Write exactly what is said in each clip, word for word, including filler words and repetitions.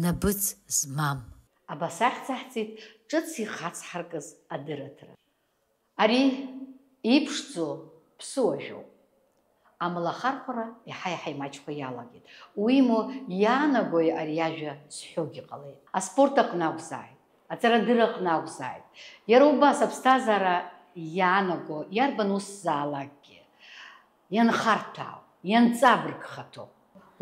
набыҵ змам. Абас ахьӡ аҳҵеит ҿыц ихацҳаркыз адырраҭара. Ари иԥшӡоу ԥсыуажәоуп. Амала ахархәара еиҳа-еиҳа имаҷхо иалагеит. Уимоу, иаанагои ари ажәа зҳәогьы ҟалеит. Аспорт аҟны акәзааит, аҵарадырра аҟны акәзааит. Иара убас аԥсҭазаара иаанаго иарбан усзаалакгьы ианхарҭәаау, ианҵабыргхаҭоу.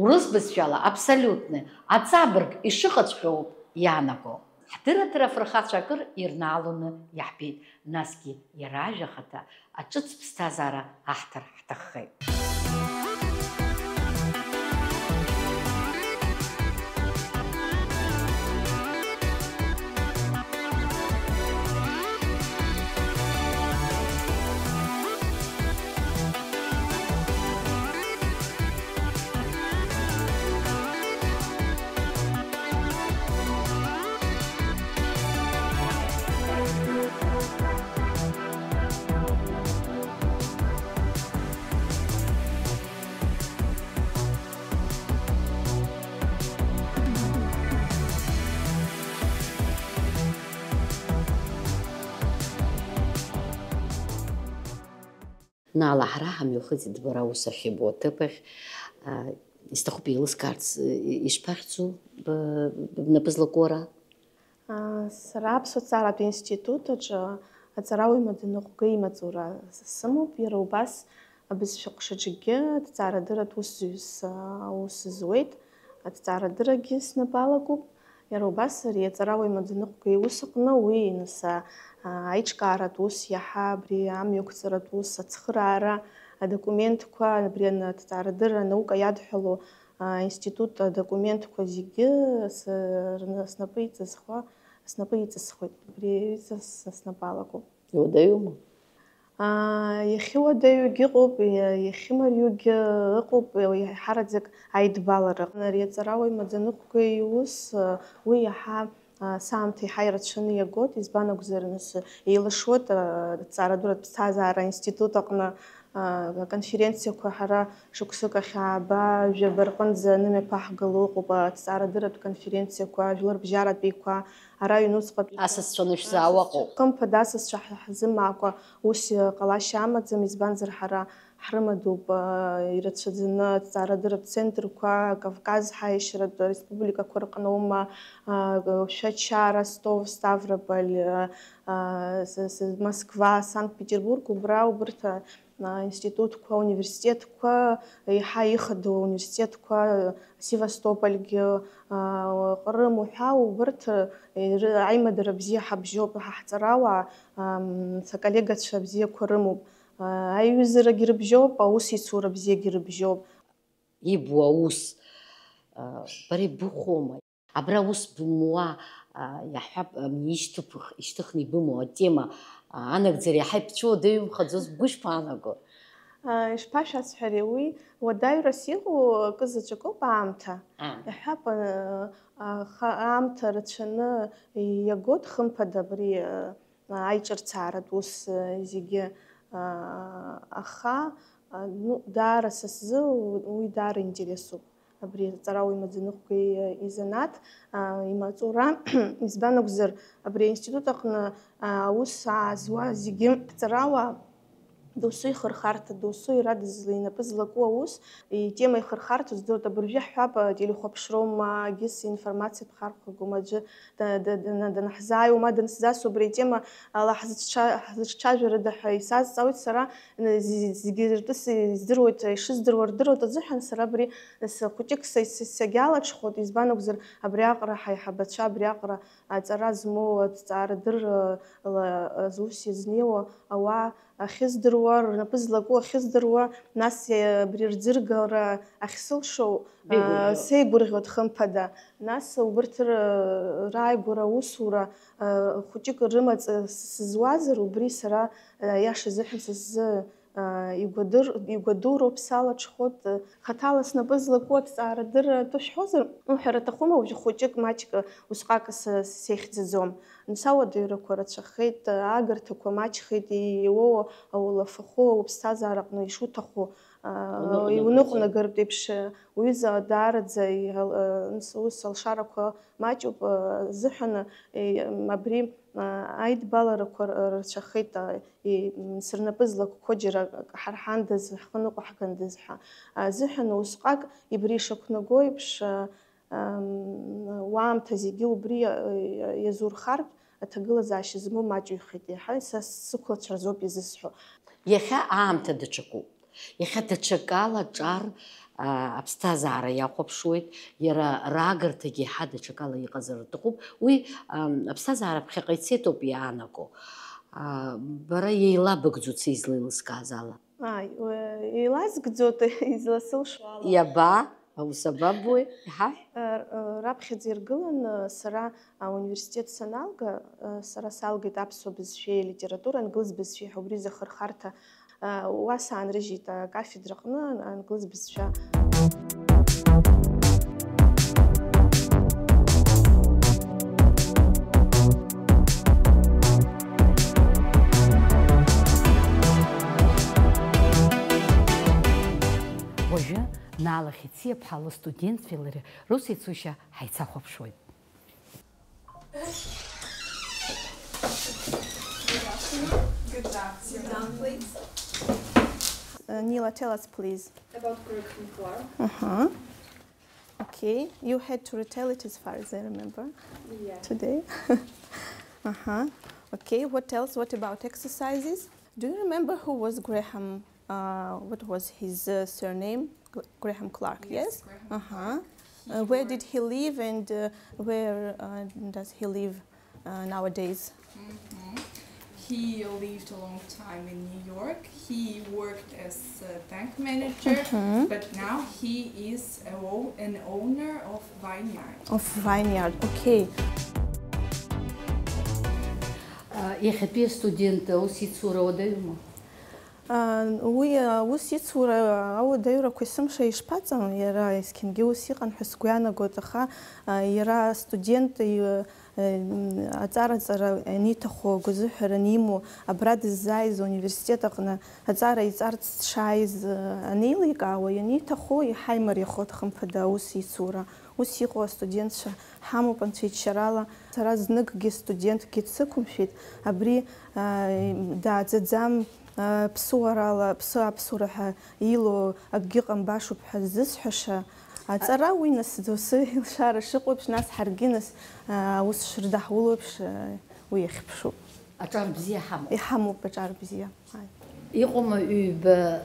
Урыс бызшәала абсолютны аҵабырг ишыҟаҵәҟьоуп иаанаго. Ҳдырраҭара афырхацәа акыр ирнаалоны иаҳбеит, насгьы иара ажәа ахаҭа аҿыц ԥсҭазаара аҳҭар ҳҭаххеит. Наала, ҳара ҳамҩахыҵит бара аус ахьыбо аҭыԥахь. А, исҭахуп еилыскаарц, и-, ишԥахьӡу бы-, бнапы злаку ара? А, сара Аԥсуа ҭҵааратә институт аҿы аҵарауаҩ маӡаныҟәгаҩ имаҵура сымоуп, иара убас абызшәа ҟәшаҿгьы аҭҵаарадырратә усзуҩыс, а, аус зуеит, аҭҵаарадыррагьы снапы алакуп. Иара убас ари аҵарауаҩ маӡаныҟәгаҩ иус аҟны уи, нас, а, аиҿкааратә ус иаҳа абри амҩақәҵаратә ус, ацхыраара, адокументқәа, абри ан-, аҭҵаарадырра анаука иадҳәалоу, а, институт адокументқәа зегьы с-, рны-, снапы иҵысхуа, снапы иҵысхуеит, убри аҩыза с-, снапы алакуп. Иуадаҩума? Аа, иахьуадаҩугьы ыҟоуп, иа-, иахьымариоугьы ыҟоуп, еиҳараӡак аидбалара. Ари аҵарауаҩ маӡаныҟәгаҩ иус, уи иаҳа, аа, саамҭа иаҳа ирацәаны иагоит, избан акәзар, нас, еилашуеит, аа, аҭҵаарадырратә ԥсҭазаара аинститут аҟны, аа, аконференциақәа ҳара шықәсык ахь ааба, жәаба рҟынӡа анымҩаԥаҳгало ыҟоуп, аҭҵаарадырратә конференциақәа, жәларбжьаратәиқәа, ара аҩнуҵҟатәи асасцәа анышәзаауа ыҟоуп. Хымԥада, асасцәа ҳ-, ҳзымаакәа ус ҟалашьа амаӡам, избанзар, ҳара ҳрымадоуп, а, ирацәаӡаны аҭҵаарадырратә центрқәа, Кавказ ҳаиашьаратә республикақәа рҟноума, а, Шәача, Ростов, Ставрополь, а, а, с-, с-, Москва, Санкт-Петербург, убра, убырҭ, а, а, институтқәа, университетқәа, еиҳа ихадоу ауниверситетқәа, Севастопольгьы, а, Ҟрым уҳәа, убырҭ, а, ры-, аимадара бзиа ҳабжьоуп, ҳа ҳҵарауаа, ам, саколлегацәа бзиақәа рымоуп. А, аиҩызарагьы рыбжьоуп, аусеицура бзиагьы рыбжьоуп. Ибуа аус, а, бара ибыхәома? Абра ус бымуа, а, иаҳҳәап, ам, ишьҭыԥх-, ишьҭыхны ибымоу атема, а, анагӡара иаҳа ибцәыуадаҩымхаӡоз бгәы ишԥаанаго? А, ишԥашәасҳәари, уи уадаҩрас иҟоу акы заҵәык ауп аамҭа. Аамҭа. Иаҳҳәап, а, аха-, аамҭа рацәаны иагоит, хымԥада, абри, а, аиҿырцааратә ус, а, зегьы, а, аха, а, ну, даара са сзы уи даара интересуп. Абри аҵарауаҩ маӡаныҟәгаҩ изанааҭ, а, имаҵура, избан акәзар, абри аинститут аҟны, а, аус аазуа зегьы ҳҵарауаа досу ихырхарҭа, досу иара дызла-, инапы злаку аус, итема ихырхарҭоу здыруеит. Абыржәы иаҳҳәап, ателехәаԥшроума, егьыс информациатә хархәагоума аӡәы да-, да-, дана-, данаҳзааиуа, ма дансзасу, убри атема ала ҳзыҽа-, ҳзыҽцәажәарыда ҳәа исазҵаауеит сара, н-, зи-, зегьы ртәы си-, издыруеит, ишыздыруа рдыруеит азыҳәан, сара абри с-, хәыҷык са-, са-, сагьалаҽхәоит, избан акәзар, абриаҟара ҳаиҳабацәа, абриаҟара аҵара змоу, аҭҵаарадыррала зус иазнеиуа ауаа ахьыздыруа, рнапы злаку ахьыздыруа, нас, е, абри рӡыргара ахьсылшо, а, Беигәырӷьо. Сеигәырӷьоит, хымԥада. Нас убырҭ ры-, рааигәара аусура, а, хәыҷык рымаҵ с-, сызуазар, убри сара, а, аиаша азыҳәан са сзы, а, игәадыр-, игәадуроуп, салаҽхәоит. Хаҭала снапы злаку аҭҵаарадырра атәы шәҳәозар, уҳәара аҭахума, уажә хәыҷык маҷк усҟак са сеихьӡаӡом. Нас ауадаҩрақәа рацәахеит, агарҭақәа маҷхеит, иуоу аулафахәы уԥсҭазаараҟны ишуҭаху, Уныҟәнагартә. Иуныҟәнагартә еиԥш, уҩыза даараӡа иҳал-, ус алшарақәа маҷуп, азыҳәан, абри, аидбаларақәа рацәахеит, сырнапы злакқәо џьара ҳарҳандаз, ҳхы ныҟәаҳгандаз ҳәа азыҳәан, усҟак ибри ишақәнаго еиԥш, уаамҭа зегьы убри иазурхартә, аҭагылазаашьа змоу маҷҩхеит, иаҳа са сықәлацәа рзоуп изысҳәо. Иахьа аамҭа даҽакуп. Иахьа даҽакала аҿар, а, аԥсҭазаара иахәаԥшуеит, иара раагарҭагьы иаҳа даҽакала иҟазар рҭахуп. Уи, ам, аԥсҭазаара ԥхьаҟа ицеит ауп иаанаго. А, бара еилабыгӡоит са излеилыскааз ала. Ааи, уи, еилазгӡоит, изласылшо ала. Иаба, аус абабуеи? Иҳаҳә. Р-, р-, раԥхьаӡа иргыланы сара, а, университет саналга, а, сара салгеит аԥсуа бызшәеи алитература, англыз бызшәеи ҳәа убри изы ахырхарҭа, а, уа саанрыжьит, а, акафедраҟны англыз бызшәа. Уажәы Наала Хьециаԥҳа лыстудентцәеи лареи рус еицушьа ҳаицахәаԥшуеит. Good afternoon. Sit down, please. Uh, Nila, tell us, please. About Graham Clark. Uh-huh. Okay, you had to retell it as far as I remember. Yeah. Today. Uh-huh. Okay, what else? What about exercises? Do you remember who was Graham, uh, what was his, uh, surname? Gr-, Graham Clark, yes? Yes, Graham Clark. Uh-huh. Uh, where did he live and, uh, where, uh, does he live, uh, nowadays? Mm-hmm. He lived a long time in New York. He worked as a bank manager, mm-hmm, but now he is a o-, an owner of vineyard. Of vineyard, okay. А, иахьатәи астудент аус ицура уадаҩума? А, уи аус ицура ауадаҩрақәа есымша ишԥаҵам, иара есқьынгьы ус иҟан ҳәа сгәы иаанагоит, аха, а, иара астудент, и-, э, аҵараҵара аниҭаху, агәазыҳәара анимоу, абра дыззааиз ауниверситет аҟны аҵара иҵарц дшааиз, э, анеиликаауа, ианиҭаху, иҳаимариахоит, хымԥада, аус ицура. Ус иҟоу астудентцәа ҳамоуп анцәа иччарала. Сара зныкгьы студентгьы дсықәымшәеит. Абри, аа, дааӡаӡам, аа, ԥсуарала, ԥсуа аԥсуара ҳәа илоу акгьы ҟамбашуп ҳәа ззысҳәаша. Аҵара уи нас доусы илшара шыҟоу еиԥш, нас ҳаргьы нас, аа, аус шырдаҳуло еиԥш, аа, уи иахьԥшуп. Аҿар бзиа ҳамоуп. Иҳамоуп аҿар бзиа. Ааи. Иҟоума ҩба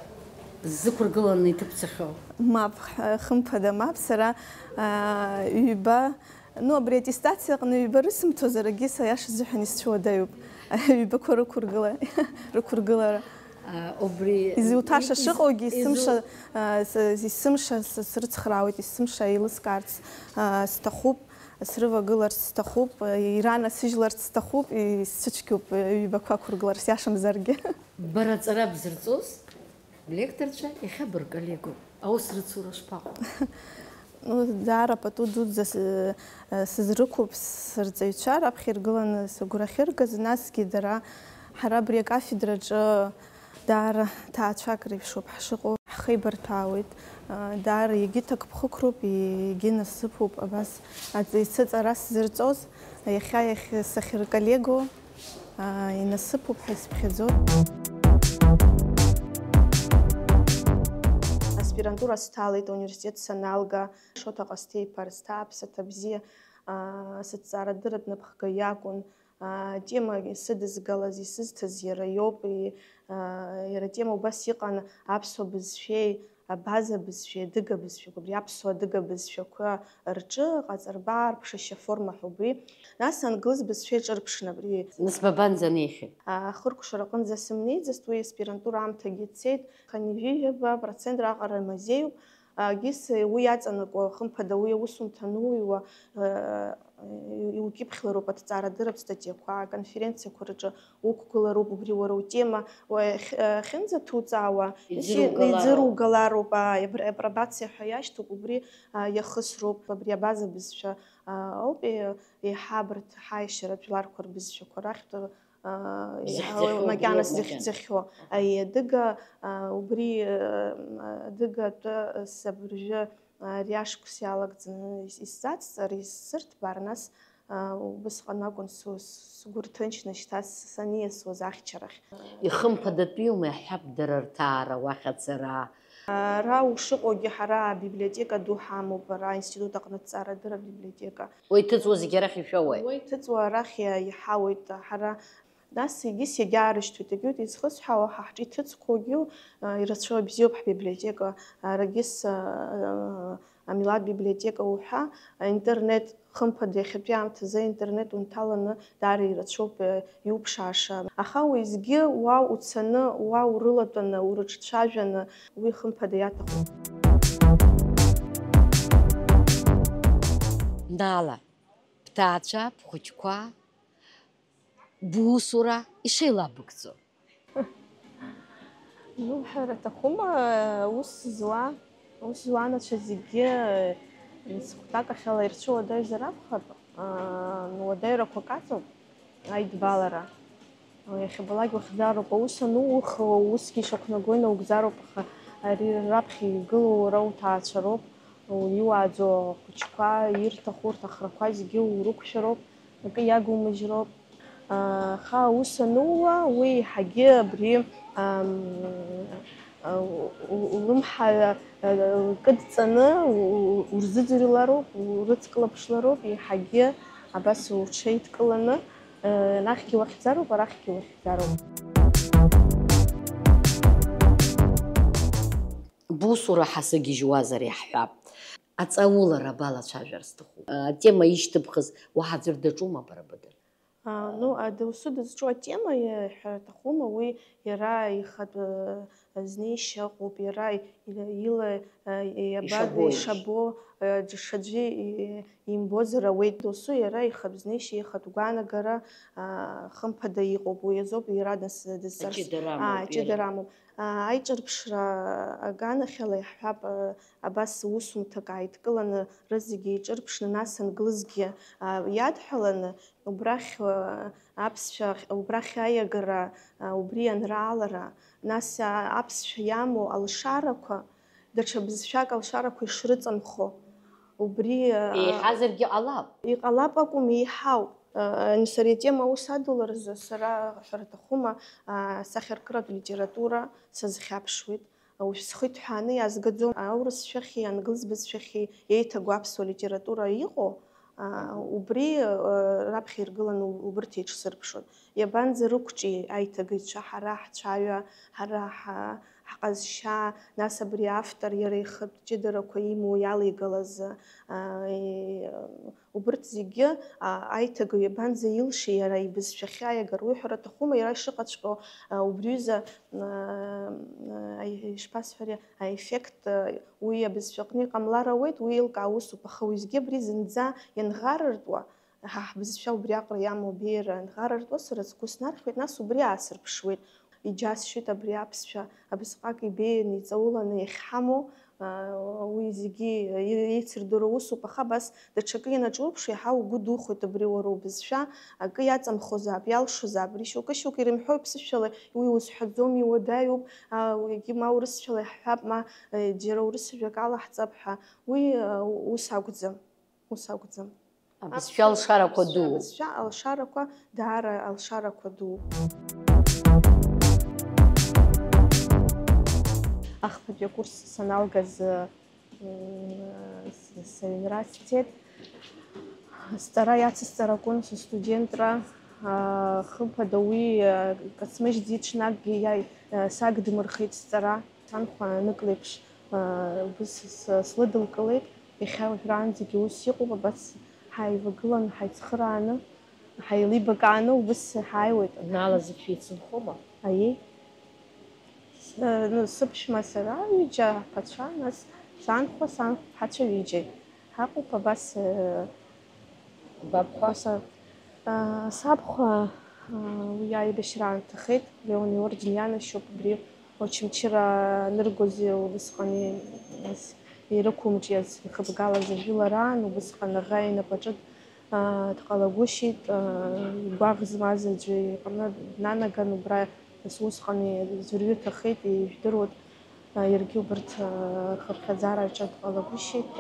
ззықәыргыланы иҭыбцахьоу? Мап, х-, хымԥада, мап, сара, аа, ҩба, ну, абри аттестациа аҟны ҩба рысымҭозар, егьыс аиаша азыҳәан исцәуадаҩуп. Ҩбақәа рықәыргыла-, рықәыргылара. А, убри изуҭаша и-, из-, шыҟоугьы, изу- есымша, а, с-, есымша с-, срыцхраауеит, есымша еилыскаарц, а, сҭахуп. Срывагыларц сҭахуп, иранасыжьларц сҭахуп, исцәыцәгьоуп ҩбақәа ақәыргыларц, иашамзаргьы. Бара аҵара бзырҵоз блекторцәа иахьа бырколлегоуп. Аус рыцура шԥаҟоу? Ну, даара пату дуӡӡа с-, сызрықәуп сырҵаҩцәа раԥхьа иргыланы сыгәра ахьыргаз, насгьы дара ҳара абри акафедраҿы Даара ҭаацәак реиԥшуп ҳшыҟоу, ҳхеибарҭәаауеит. Даара егьи ҭакԥхықәроуп, егьи насыԥуп. Абас аҵаҩцәа ҵара сзырҵоз, иахьа иахь сахьырколлегоу, инасыԥуп ҳәа исыԥхьаӡоит. Аспирантура сҭалеит, ауниверситет саналга, Шоҭа Ҟасҭеи-иԥа Арсҭаа аԥсаҭа бзиа, сыҭҵаарадырратә напхгаҩ иакәын. Атема исыдызгалаз, исызҭаз иара иоуп, и-, а, иара атема убас иҟан аԥсуа бызшәеи, абаза бызшәеи, адыга бызшәақәа, абри аԥсуа адыга бызшәақәа рҿы ҟаҵарба, арԥшашьа форма ҳәа убри. Нас англыз бызшәа иҿырԥшын абри. Нас бабанӡа неихьеит? Ахыркәшара аҟынӡа сымнеиӡацт, уи аспирантура аамҭагьы цеит, аха ҩажәижәаба процент раҟара имазеиуп. Егьыс уи иаҵанакуа, хымԥада, уи аусумҭа ануҩуа, э, иукьыԥхьлароуп аҭҵаарадырратә статиақәа, аконференциақәа рҿы уқәгылароуп, убри уара утема, уа-, х-, э, ахьынӡаҭуҵаауа, Иӡыругалароуп. Иӡыругалароуп, ааи, апр-, апробациа ҳәа иашьҭоуп, убри, а, иахысроуп, абри абаза бызшәа, а, ауп, е-, еиҳа абарҭ ҳаишьаратә жәларқәа рбызшәақәа рахьтә, Зыхьӡахьоу макьана убриоуп, макьана. Сзыхьӡахьоу. Аха. Аи, адыга, а, убри, а, адыга атәы, а, сабыржәы, а, ари ашықәс иалагӡаны ис-, исзацҵар, исырҭбаар, нас, а, убысҟан акәын су-, сгәы рҭынчны шьҭа с-, саниасуаз ахьчарахь. Ихымԥадатәиума иаҳҳәап дара рҭаара уахь ацара? Ара ушыҟоугьы ҳара абиблиотека ду ҳамоуп, ара аинститут аҟны аҭҵаарадырратә библиотека. Уа иҭыҵуа зегьы арахь ишәоуеи? Уа иҭыҵуа арахь иа-, иҳауеит. Ҳара нас егьыс иагьаарышьҭуеит, егьут изхысҳәаауа, ҳа ҳҿы иҭыҵқәоугьы, а, ирацәоу бзиоуп ҳбиблиотека, а, рагьыс, а, а, амилаҭ библиотека уҳәа, а, интернет, хымԥада, иахьатәи аамҭазы аинтернет унҭаланы даара ирацәоуп, а, иуԥшааша. Аха уеизгьы уа уцаны, уа урылатәаны, урыҿцәажәаны, уи хымԥада иаҭахуп. Нала, бҭаацәа, бхәыҷқәа, бусура ишеилабыгӡо. Ну, ҳәара аҭахума, ус зуа, ус зуа анацәа зегьы, м, сыхәҭакахьала ирцәыуадаҩзар акәхап, аа, ну, уадаҩрақәак аҵоуп, аидбалара. Иахьабалак уахьӡароуп, аус анух, усгьы ишақәнаго инаугӡароуп, аха ари раԥхьа игылоу уара уҭаацәа роуп, иуааӡо ахәыҷқәа ирҭаху, рҭахрақәа зегьы урықәшәароуп, акы иагумыжьроуп. Аха аус анууа, уи еиҳагьы абри, ам, а, у-, у-, улымҳа, а, кыдҵаны у-, у-, урзыӡырҩлароуп, урыцклаԥшлароуп, еиҳагьы абас уҽеидкыланы, а, анахьгьы уахьӡароуп, арахьгьы уахьӡароуп. Бусура ҳасыгьежьуазар иаҳҳәап. Аҵаулара балацәажәар сҭахуп. Атема ишьҭыбхыз уаҳа аӡәыр даҿума бара быдыр? А, ну, а, досу дызҿу атема, иаҳәар аҭахума, уи иара ихатә, э, знеишьа ыҟоуп, иара ила, ила, э, иаба-, ишабо еиԥш. Ишабо, э, даҽаӡәы и-, имбозар ауеит. Досу иара ихатә знеишьа, ихатә гәаанагара, а, хымԥада иҟоуп, уи азоуп иара дыз-, дызцарц. Аҷыдара амоуп, а, аҷыдара иара. Амоуп. А, аиҿырԥшра аганахьала иаҳҳәап, а, абас усумҭак ааидкыланы, рызегьы еиҿырԥшны, нас англызгьы, а, иадҳәаланы, убрахь, а, аԥсшәа, убрахь аиагара, а, убри анраалара, нас, а, аԥсшәа иамоу алшарақәа, даҽа бызшәак алшарақәа ишрыҵанхо, убри, а, еиҳазаргьы ҟалап. Иҟалап акәым, еиҳауп. А, сара атема аус адуларазы сара ҳәара аҭахума, а, асахьаркыратә литература сазхьаԥшуеит. Уажә схы иҭҳәааны иаазгаӡом, аурыс шәахьи англыз бызшәахьи еиҭагоу аԥсуа литература иҟоу, аа, убри, э, раԥхьа иргыланы у-, убырҭ еиҿсырԥшуан. Иабанӡарықәҿиеи аиҭагыҩцәа ҳара ҳцәаҩа, ҳара ҳа-, ҳҟазшьа, нас абри автор иара ихатә ҷыдарақәа имоу иалеигалаз, аа, и-, Убырҭ зегьы, а, аиҭагаҩ иабанӡа илшеи иара ибызшәахьы аиагара? Уи ҳәара аҭахума, иара ишыҟаҵәҟьоу, а, убриҩыза, а, а, ишԥасҳәари, аеффект, а, уи абызшәаҟны иҟамлар ауеит, уи еилкаау усуп, аха уеизгьы абри зынӡа ианӷарыртәуа, ҳа ҳбызшәа убриаҟара иамоу абеиара анӷарыртәуа, сара сгәы снархьуеит, нас убри аасырԥшуеит. Иџьасшьоит абри аԥсшәа абасҟак ибеианы, иҵауланы иахьҳамоу, аа, уи зегьы еицырдыруа усуп, аха абас даҽакы ианаҿурԥшуа, иаҳа угәы духоит абри уара убызшәа, акы иаҵамхозаап, иалшозаап, абри шьоукы-шьоукы ирымҳәои ԥсышәала, уи узҳәаӡом, иуадаҩуп, аа, уигьы ма урысшәала иаҳҳәап, ма, е, џьара урысажәак алаҳҵап ҳәа, уи, е, ус акәӡам, ус акәӡам. Абызшәа алшарақәа ду. Абызшәа алшарақәа, даара алшарақәа ду. Ахԥатәи акурс саналгаз, м, с-, сыҩнра сцеит. Сҵара иацысҵар акәын сыстудентра. А, хымԥада уи, а, кацмыжьӡеит, ҽнакгьы иа-, а, сагдмырхеит сҵара. Санхәа анык леиԥш, а, убыс с-, слыдылкылеит. Иахьа уажәраанӡагьы ус иҟоуп, абас ҳаивагыланы, ҳаицхырааны, ҳаилибакааны убыс ҳааиуеит. Нала зегь шәеицынхома? Аиеи. С-, ну, сыԥшәма сара ҩыџьа ҳԥацәа, нас санхәа, санхәԥҳацәа ҩыџьагь ҳаҟоуп, абас, э, Бабхәа? Са-, а, сабхәа, а, уи аибашьра аамҭахеит, Леон иорден ианашьоуп, убри Очамчыра аныргоз убысҟан и-, ис-, ирықәымҿиаз ихыбгалаз ажәылараан, убысҟан аӷа инапаҿы Дҟалагәышьеит, игәаӷ змаз аӡәы иҟны днанаган, убра нас усҟан аӡәырҩы ҭахеит, ижәдыруеит, иаргьы убарҭ рхыԥхьаӡараҿы дҟалагәышьеит.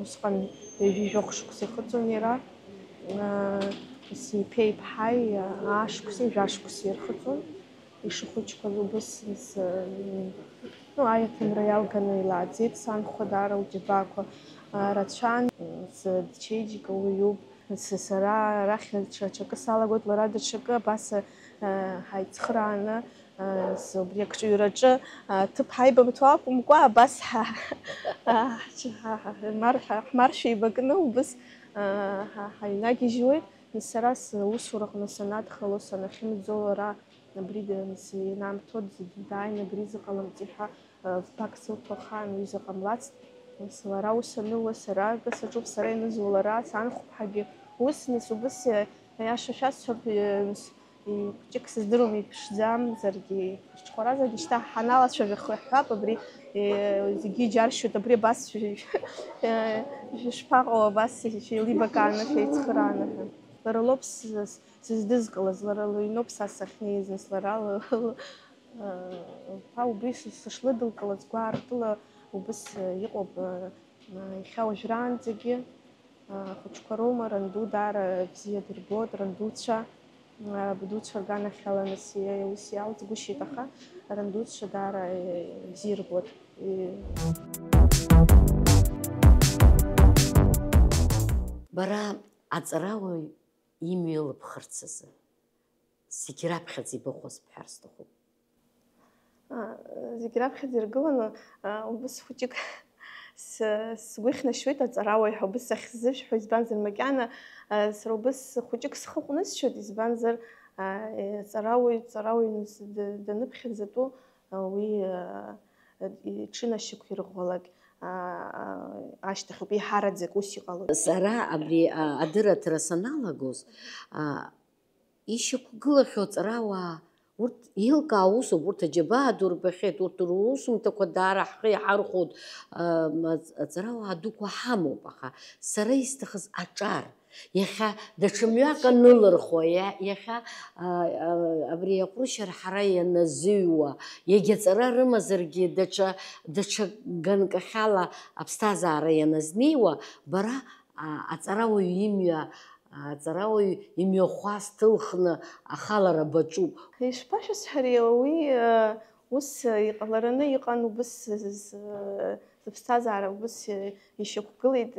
Усҟан ҩажәи жәохә шықәса ихыҵуан иара, нас иԥеи иԥҳаи аашықәси жәашықәси ирхыҵуан. Ишыхәыҷқәаз убыс, нас, ну, аиаҭымра иалганы илааӡеит. Санхәа даара лџьабаақәа рацәан, нас дчеиџьыка уаҩуп. Нас сара арахь даҽа, даҽакы салагоит, лара даҽакы, абас ҳаицхырааны, нас убри акҿыҩраҿы ҭыԥ ҳаибамҭо акәымкәа, абас ҳа-, ҳа-, ҳмар-, ҳмаршәа еибакны убыс ҳа-, ҳаҩнагьежьуеит. Нас сара сусураҟны санадхало, санахьымӡо, лара абри д-, нас инамҭо д-, дааины абри зыҟалымҵеи ҳәа, э, фбак сылҭо ахаан уи заҟа млацт. Нас лара ус анылуа, сара акы саҿуп, сара ианызу лара, санхәыԥҳагьы ус, нас убыс, э, аиаша шәасҳәап, э, нас, и-, хәҷык сыздыруам, иԥшӡамзаргьы, рҽхәаразаргьы шьҭа ҳаналацәажәах ҳҳәап, абри, э, зегьы иџьаршьоит, абри абас шәи-, э, шәышԥаҟоу, абас шәеилибакааны, шәеицхырааны ҳәа. Лара лоуп с-, с-, сыздызкылаз, лара лыҩноуп са сахьнеиз, нас лара ла-, ла-, лԥа убри сы-, сышлыдылкылаз гәаартыла убыс иҟоуп, иахьа уажәраанӡагьы. Ахәыҷқәа роума, ранду даара бзиа дырбоит, рандуцәа, абдуцәа рганахьала, нас, ус иалҵгәышьеит, аха рандуцәа даара бзиа ирбоит. Бара аҵарауаҩ имҩа лыԥхырц азы зегь раԥхьаӡа ибыхәаз бҳәар сҭахуп. Зегь раԥхьаӡа иргыланы, убыс хәыҷык с-, сгәы ихьнашьуеит аҵарауаҩ ҳәа убыс сахьсзышәҳәо, избанзар, макьана, сара убыс хәыҷык схы ҟәнысшьоит, избанзар, аҵарауаҩ, ҵарауаҩны даныԥхьаӡатәу, уи иҽынашьақәирӷәӷәалак ашьҭахьоуп, еиҳараӡак ус иҟалоит. Сара абри адырраҭара саналагоз, ишьақәгылахьоу аҵарауаа, урҭ еилкаау усуп, урҭ аџьабаа ду рбахьеит, урҭ русумҭақәа даара ҳхы иҳархәоит, аҵарауаа дуқәа ҳамоуп, аха сара исҭахыз аҿар, иахьа даҽа мҩак анылырхуа, иа-, иахьа, а, а, абри аҟәрышьара ҳара ианазыҩуа, иагьа ҵара рымазаргьы, даҽа, даҽа ганкахьала аԥсҭазаара ианазнеиуа, бара, а, аҵарауаҩ имҩа, а, аҵарауаҩ имҩахәасҭа ылхны ахалара баҿуп. Ишԥашәасҳәари, уи, а, ус иҟалараны иҟан, убыс з-, з-, зыԥсҭазаара убыс ишьақәгылеит,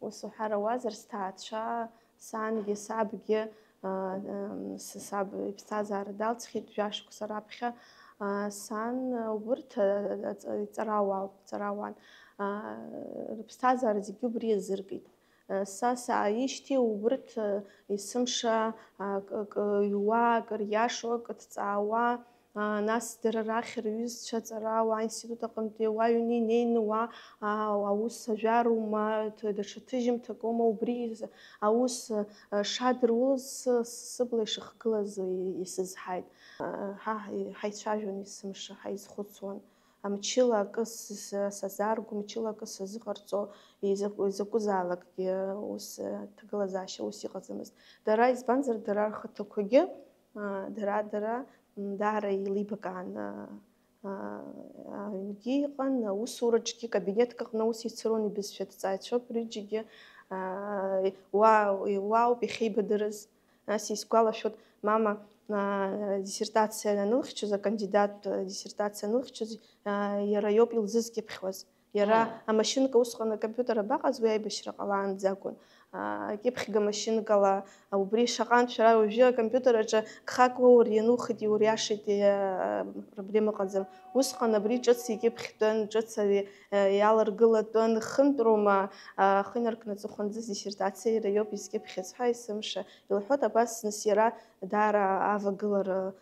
ус уҳәар ауазар, сҭаацәа, сангьы, сабгьы, а, м, с-, саб иԥсҭазаара далҵхьеит жәашықәса раԥхьа. А, сан, а, убырҭ, а, аҵ-, иҵарауаауп, ҵарауан. А, рыԥсҭазаара зегьы убри иазыркит. А, са сааижьҭеи убырҭ, а, есымша, а, акы, акы иуа, акы риашоу, акы ҭҵаауа, а, нас дара рахь рҩызцәа аҵарауаа аинститут аҟынтәи уа аҩны инеины уа, а, аус ажәарума, т-, даҽа ҭыжьымҭакоума, убри из-, аус, а, шадыруаз сы-, сыбла ишыхгылаз и-, исызҳаит. А, ҳа ҳаи-, ҳаицәажәон есымша, ҳаизхәыцуан. Мчыла акы с-, с-, сазаарго, мчыла акы сазыҟарҵо, изакә-, изакәызаалакгьы ус, а, ҭагылазаашьа ус иҟаӡамызт. Дара, избанзар, дара рхаҭақәагьы, а, дара, дара, м, даара еилибакаан, а, а, аҩнгьы иҟан, аусураҿгьы, кабинетк аҟны аус ицаруан, ибызшәа дҵааҩцәоуп рҩыџьагьы, а, уа, уаауп иахьеибадырыз. Нас исгәалашәоит, мама, а, диссертациа анылхьчоз, акандидаттә диссертациа анылхьчоз, а, иара иоуп илзызкьыԥхьуаз. Иара Аа. амашьынка усҟан акомпиутер абаҟаз, уи аибашьра ҟалаанӡа акәын. Аа, акьыԥхьга машьынкала, убри шаҟантә шәара уажәы акомпиутер аҿы гхак уоур ианухеит, иуриашеит, иа-, проблема ыҟаӡам. Усҟан абри ҿыц икьыԥхьтәын, ҿыц ари, а, иаларгылатәын, хынтә роума, а, ахы инаркны аҵыхәанӡа диссертациа иара иоуп изкьыԥхьыз ҳәа есымша илҳәоит, абас нас иара даара авагылара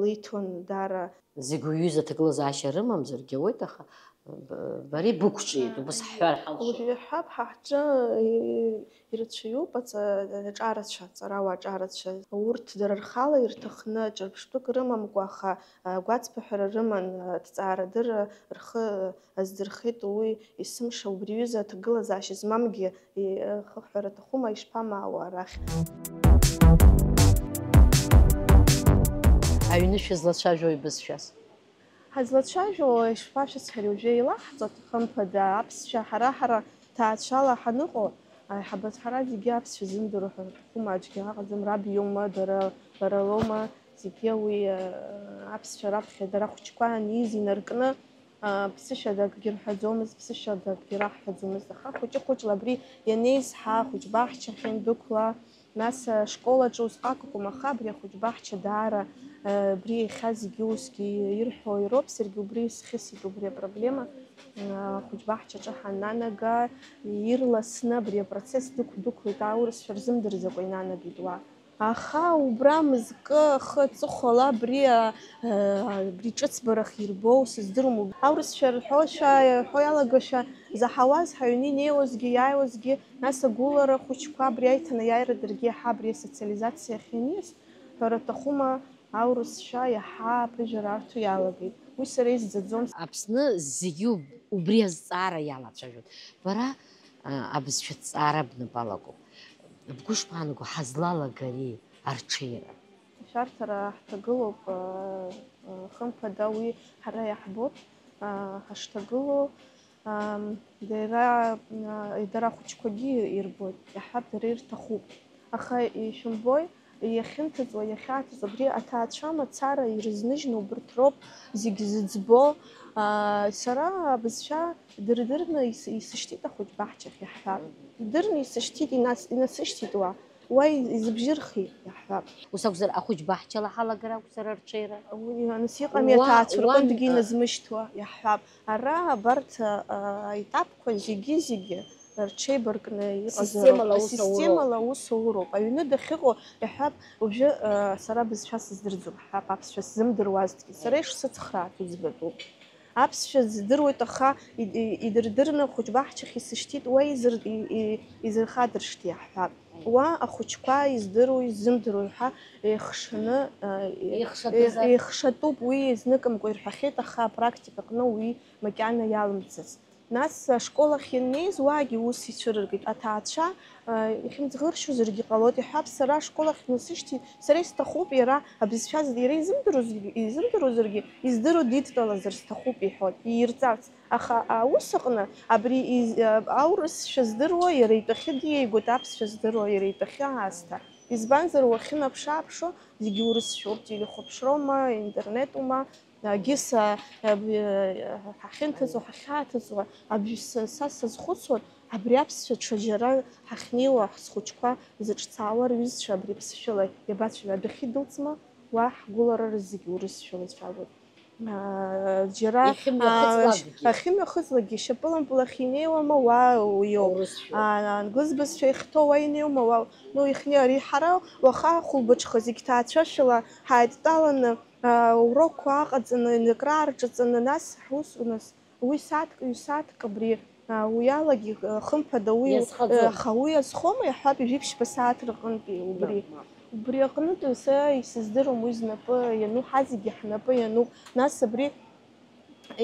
лиҭон даара. Зегь уҩыза аҭагылазаашьа рымамзаргьы ауеит, аха б- бареи бықәҿиеит, убас ҳҳәар ҳалшоит. Уажәы иаҳҳәап, ҳа ҳҿы ирацәаҩуп аҵа- аҿарацәа, аҵарауаа аҿарацәа. Урҭ дара рхала ирҭахны ҿырԥштәык рымамкәа, аха гәацԥыҳәара рыман, аҭҵаарадырра рхы аздырхеит, уи есымша убри аҩыза аҭагылазаашьа змамгьы ихыҳәҳәара аҭахума, ишԥамаауа арахь? Аҩны шәызлацәажәо ибызшәаз? Ҳазлацәажәо, ишԥашәасҳәари, уажәы еилаҳҵоит, хымԥада, аԥсшәа ҳара-ҳара ҭаацәала ҳаныҟоу, аиҳабацәа ҳара зегьы аԥсшәа ззымдыруа ҳәа рҭахума, аӡәгьы ыҟаӡам, раб иоума, дара, бара лоума, зегьы уи, э, аԥсшәа раԥхьа дара хәыҷқәа аниз инаркны, а, ԥсышьада акгьы рҳәаӡомызт, ԥсышьада акгьы раҳҳәаӡомызт, аха хәыҷы-хәыҷла абри ианеизҳа, ахәыҷбаҳчахь иандәықәла, нас ашкол аҿы усҟак акәым, аха абри ахәыҷбаҳча даара, э, абри иахьа зегьы усгьы ирҳәо ироуп, саргьы убри исхьысит, убри апроблема, э, ахәыҷбаҳчаҿы ҳаннанага, ирласны абри апроцесс дықәдәықәлеит, аурысшәа рзымдырӡакәа инанагеит уа. Аха убра мызкы ахы аҵыхәала абри, а, а, абри ҿыцбарах ирбоу сыздыруам. Аурысшәа рҳәошәа, рҳәо иалагошәа заҳауаз, ҳаҩны инеиуазгьы иааиуазгьы, нас агәылара хәыҷқәа абри аиҭанеиааира даргьы иаҳа абри асоциализациа ахьаниас, ҳәара аҭахума, аурысшәа иаҳа аԥыжәара арҭо иалагеит. Уи сара исӡаӡом. Аԥсны зегьы уб- убри азҵаара иалацәажәоит. Бара, а, абызшәа ҭҵаара бнапы алакуп. Бгәы шԥаанаго, ҳазлалагари арҽеира? Ашәарҭара ҳҭагылоуп, а, а, хымԥада уи ҳара иаҳбоит, а, ҳашҭагылоу, ам, дара, а, дара ахәыҷқәагьы ирбоит, иаҳҳәап, дара ирҭахуп. Аха ишәымбои, иахьынҭыҵуа, иахьааҭыҵуа, абри аҭаацәа мацара ирызныжьны убырҭ роуп зегь зыӡбо. А, сара абызшәа дырдырны ис- исышьҭит ахәыҷбаҳчахь, иаҳҳәап. Идырны исышьҭит, инас- инасышьҭит уа. Уа изыбжьырхит, иаҳҳәап. Ус акәзар, ахәыҷбаҳчала ҳалагар акәзар арҽеира? Уи, нас иҟами Уа, аҭаацәа уа, рҟынтәгьы а- иназмышьҭуа, иаҳҳәап. Ара абарҭ, а, аетапқәа зегьы-зегьы рҽеибаркны иҟазароуп. Системала аус ауроуп. Асистемала аус ауроуп. Аҩны дахьыҟоу, иаҳҳәап, уажәы, а, сара бызшәа сыздырӡом, ҳҳәап, аԥсшәа сзымдыруазҭгьы. Сара ишсыцхраац уӡбатәуп. Аԥсшәа здыруеит, аха и- и- идырдырны ахәыҷбаҳчахь исышьҭит, уа изыр- и- и- изырхадыршҭи, иаҳҳәап. Уа ахәыҷқәа издыруеи изымдыруеи ҳәа еихшаны, а, е- Еихшатәызар? Еихшатәуп, уи изныкымкәа ирҳәахьеит, аха апрактикаҟны уи макьана иалымҵыцт. Нас ашкол ахь ианнеиз, уаагьы ус ицәырыргеит. Аҭаацәа, а, ихьымӡӷыршьозаргьы ҟалоит, иҳәап, сара ашкол ахь днасышьҭит, сара исҭахуп иара абызшәа зд- иара изымдыруаз- изымдыруазаргьы, издыруа дидтәалазар сҭахуп иҳәоит, иирҵарц. Аха аус аҟны абри из- а- аурысшәа здыруа иара итәахьы диеигәоит, аԥсшәа здыруа иара итәахьы аасҭа. Избанзар, уахьынаԥш-ааԥшуа, зегьы урысшәоуп, телехәаԥшроума, интернетума, Гиса, ҳахьынҭыҵуа, ҳахьааҭыҵуа, абри са сазхәыцуан, абри аԥсшәа ҽаџьара ҳахьнеиуа, ҳхәыҷқәа зыҿцаауа рҩызцәа абри аԥсшәала иабацәажәо, адәахьы идәылҵма, уа ҳгәылара рызегьы урысшәала ицәажәоит. Џьара ахьымҩахыҵлакгьы шьапылампыл ахь инеиуама, уа иоуп. Англыз бызшәа ихьҭоу уа инеиуама, уа, ну, ихьнеи, ари ҳара уаха ахәылбыҽха зегь ҭаацәашәала ҳааидтәаланы, урокқәа аҟаҵаны, акраарҿаҵаны, нас ҳус, нас уи сааҭк, ҩ-сааҭк абри, уи алагьы, хымԥада, уи, аха уи азхома, иаҳҳәап, ҩажәи ԥшьба сааҭ рҟынтәи убри. Убри аҟнытә са исыздыруам уи знапы иану, ҳазегьы ҳнапы иануп. Нас абри,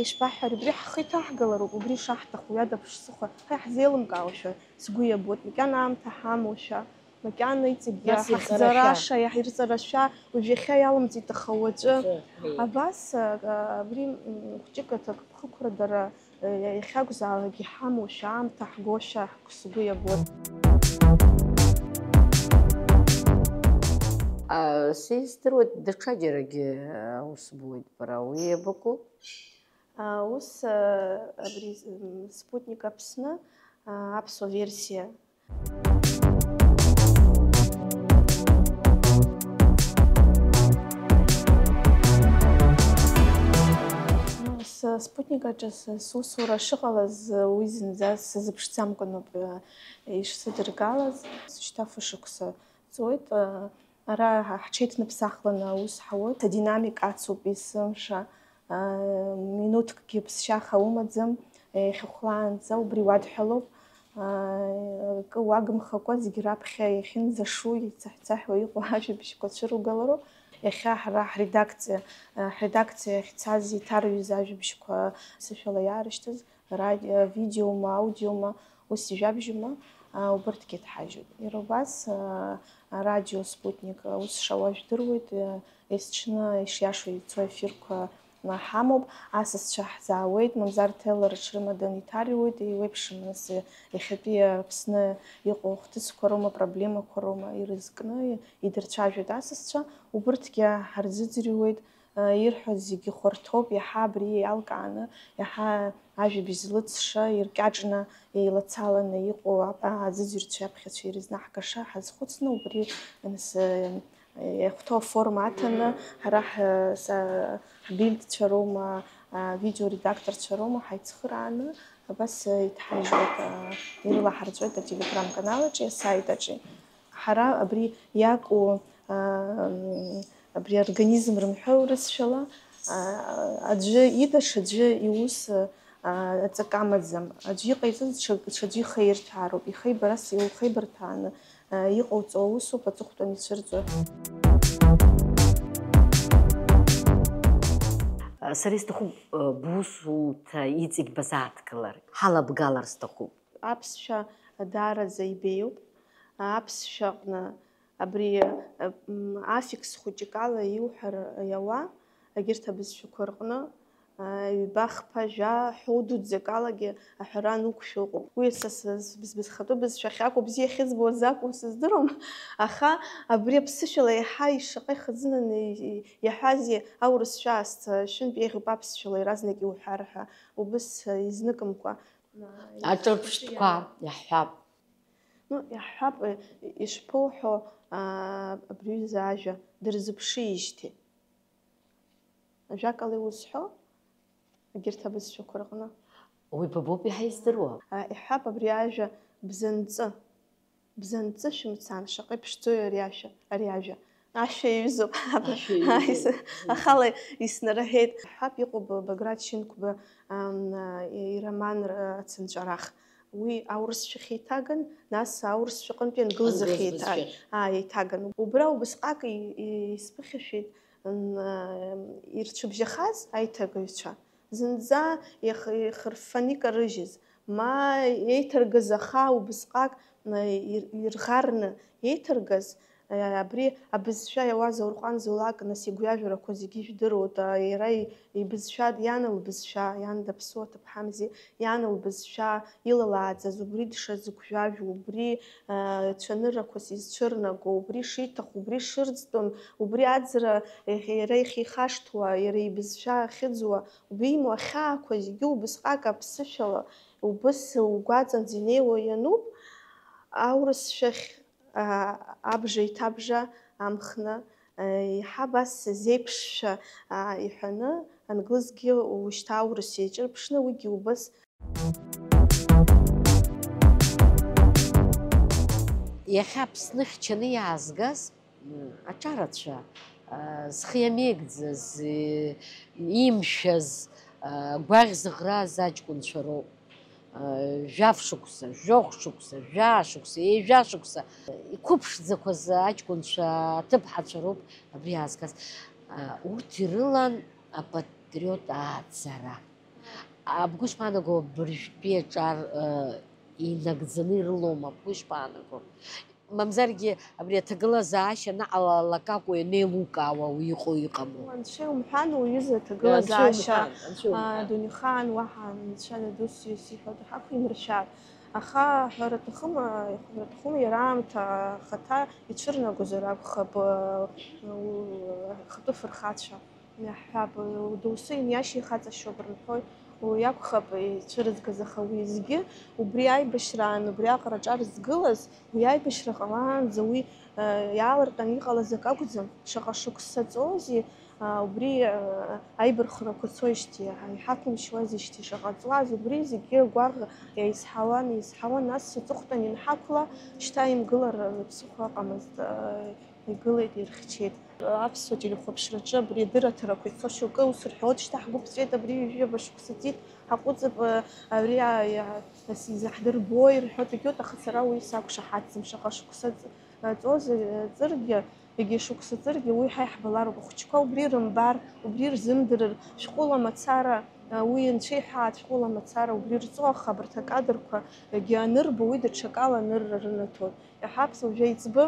ишԥаҳҳәари, убри ҳхы иҭаҳгалароуп, убри шаҳҭаху, ҩада ԥшӡахәа, ҳа иаҳзеилымкаауашәа сгәы иабоит, макьана аамҭа ҳамоушәа. Макьана иҵегь иаҳахьӡараша, иаҳирҵарашәа, уажә иахьа иалымҵит, аха уаҵәы. Абас, а, абри, м, хәҷык аҭакԥхықәра дара, э, иахьакәзаалак иҳамоушәа, аамҭа ҳгошәа сгәы иабоит. А, сыздыруеит, даҽаџьарагьы, а, аус буеит бара, уи иабыкәу? А, ус, а, абри, м, Спутник Аԥсны, а, аԥсуа версиа. С-, Спутник аҿы с-, сусура шыҟалаз уи зынӡа сазыԥшӡамкәан ауп, э, ишсыдыргалаз. Шьҭа фышықәса ҵуеит, э, Ара ҳ-, ҳҽеиҭныԥсахланы аус ҳауеит. Адинамика ацуп есымша, аа, минуҭкгьы ԥсшьаха умаӡам, иахьахәлаанӡа убри уадҳәалоуп. Аа, акы уагымхакәа зегь раԥхьа иахьынӡашу, ицаҳә-цаҳәуа иҟоу ажәабжьқәа цәыругалароуп. Иахьа ҳара ҳредакциа, аа, ҳредакциа иахьцаз иҭарҩыз ажәабжьқәа сышәала иаарышьҭыз, радио, видеома, аудиома, ус ижәабжьума, аа, убырҭгьы ҭҳажьуп. Иара убас, аа, арадио Спутник аус шауа жәдыруеит, есҽны ишиашоу ицо ефирқәа ҳамоуп, асасцәа ҳзаауеит, мамзар ҭеллар аҽрымадан иҭарҩуеит, еиуеиԥшым нас иахьатәи Аԥсны иҟоу ахҭысқәа роума, проблемақәа роума ирызкны идырцәажәоит асасцәа, убырҭгьы ҳарзыӡырҩуеит, ирҳәо зегьы хәарҭоуп, иаҳа абри иалкааны, иаҳа ажәабжь злыҵша, иркьаҿны, еилацаланы иҟоу а-, аӡыӡҩрцәеи аԥхьацәеи ирызнаҳгаша ҳазхәыцны, убри нас, э, иахәҭоу аформа аҭаны, ҳара ҳ-, са-, ҳбильдцәа роума, а, видеоредакторцәа роума ҳаицхырааны, абас, э, иҭҳажьуеит, а, ирылаҳарҵәоит ателеграм-канал аҿы, асайт аҿы. Ҳара абри иаку, аа, м, абри организм рымҳәои урысшәала, аа, аӡәы ида ҽаӡәы иус, аа, аҵакы амаӡам. Аӡәы иҟаиҵаз ҽа-, ҽаӡәы ихаирҭәаароуп. Ихеибарас, иухеибарҭәааны, аа, иҟауҵо аусоуп аҵыхәтәан ицәырҵуа. Сара исҭахуп, бусумҭа иҵегь базааҭгылар, ҳалабгалар сҭахуп. Аԥсшәа даараӡа ибеиоуп. Аԥсшәаҟны абри, м, аффикс хәыҷык ала иуҳәар иауа, егьырҭ абызшәақәа рҟны, а, ҩба, хԥа, жәа, ҳәоу дуӡӡак алагьы аҳәара ануқәшәо ыҟоуп. Уи са, са, сбыз-, бызхатәы бызшәахь акәу, бзиа ахьызбо азы акәу сыздыруам, аха абри аԥсышәала еиҳа ишаҟа ихазынаны и-, и-, иаҳәази аурысшәа аасҭа шәынтә еиӷьуп аԥсшәала иаразнак иуҳәар ҳәа, убыс, а, изныкымкәа. Аҿырԥштәқәа иаҳҳәап. Ну, иаҳҳәап, э, ишԥоуҳәо, аа, абри аҩыза ажәа дырзыԥшижьҭеи? Ажәакала иузҳәо, егьырҭ абызшәақәа рҟны. Уи ба боуп иаҳа издыруа. А, иҳәап абри ажәа бзанҵы. Бзанҵы шәымцан, шаҟа иԥшӡои ари ашәа, ари ажәа. Ашәа иҩызоуп. Ашәа иҩызоуп. Ис-, ахала иснарыҳәеит. Ҳәап, иҟоуп Баграт Шьынқәба, ам, а, ироман, а, Ацынҵәарах. Уи аурысшәахь еиҭаган, нас аурысшәаҟынтәи англызахь Англыз еиҭа-, бызшәахь. Ааи, еиҭаган. Убра убысҟак и-, и-, исԥыхьашәеит, н-, а, ирцәыбжьахаз аиҭагаҩцәа. Зынӡа иах-, ихырффаны икарыжьыз, ма еиҭаргаз аха убысҟак, н-, ир-, ирӷарны еиҭаргаз, Абри абызшәа иауаз Аурҟан Зулак, нас игәҩажәарақәа зегьы ижәдыруеит, иара ибызшәа, иан лбызшәа, иан даԥсуа ҭыԥҳамзи, иан лбызшәа илалааӡаз, убри дшазыгәжәажәо, убри, а, цәаныррақәас изцәырнаго, убри шиҭаху, убри шырӡтәым, убри аӡра иахь-, иара ихихашҭуа, иара ибызшәа ахьыӡуа, убри имоу ахьаақәа зегьы убысҟак аԥсышәала, убыс угәаҵанӡа инеиуа иануп, аурысшәахь аа, абжа иҭабжа амхны, еиҳа абас зеиԥшшәа, аа, иҳәаны, англызгьы ушьҭа аурыс еиҿырԥшны, уигьы убас. Иахьа Аԥсны хьчаны иаазгаз, м, аҿарацәа, а, зхы иамеигӡаз, е, имшәаз, а, гәаӷь зыӷраз аҷкәынцәа роуп. Жәаф шықәса, жәохә шықәса, жәаа шықәса, ҩажәа шықәса иқәыԥшӡақәаз аҷкәынцәа аҭыԥҳацәа роуп абри иаазгаз. Урҭ ирылан апатриот ааӡара. Бгәы шԥаанаго, абыржәтәи аҿар инагӡаны ирылоума, бгәы шԥаанаго? Мамзаргьы абри аҭагылазаашьа наҟ-наҟ акакәу ианеилукаауа уи иҟоу иҟаму? Анцәа иумҳәан, уҩыза Анцәа аҭагылазаашьа, иумҳәан, Анцәа иумҳәан. Дунеихаан уаҳа анцәа дус исҳәо ҳақәимыршәар. Аха ҳәара аҭахым, ҳәара аҭахым, иара аамҭа ахаҭа ицәырнагозар акәхап, у-, ахатәы фырхацәа. Иаҳҳәап, доусы иниашьа ихаҵашьоуп рымҳәои, уи акәхап ицәырызгаз, аха уеизгьы убри аибашьраан, убри аҟара аҿар згылаз, уи аибашьра ҟалаанӡа уи, э, иаалырҟьаны иҟалаз акы акәӡам. Шаҟа шықәса ҵоузеи, э, убри, э, аибархәрақәа цоижьҭеи, иҳақәымшьуазижьҭеи, шаҟа ҵуаз, убри зегьы агәаӷ еизҳауан, еизҳауан, нас аҵыхәтәан ианҳақәла, шьҭа имгылар, э, ԥсыхәа ыҟамызт, э, Игылеит, ирхьчеит. Аԥсуа телехәаԥшраҿы абри адырраҭарақәа ицо шьоукы ус рҳәоит, шьҭа ҳгәы ԥҵәеит, абри ҩажәи жәаба шықәса ҵит, ҳаҟәыҵып, абри изаҳдырбои рҳәоит, егьоит, аха сара уи сақәшаҳаҭӡам, шаҟа шықәса ҵ-, ҵоз ҵыргьы, егьи шықәса ҵыргьы уи ҳа иаҳбалароуп, ахәыҷқәа убри рымбар, убри рзымдырыр, шәҟәыла мацара, уи анцәа иҳәаат, шәҟәыла мацара убри рҵо, аха абарҭ акадрқәа егьи анырбо, уи даҽакала анырра рынаҭоит. Иаҳҳәап, уажәы аиҵбы,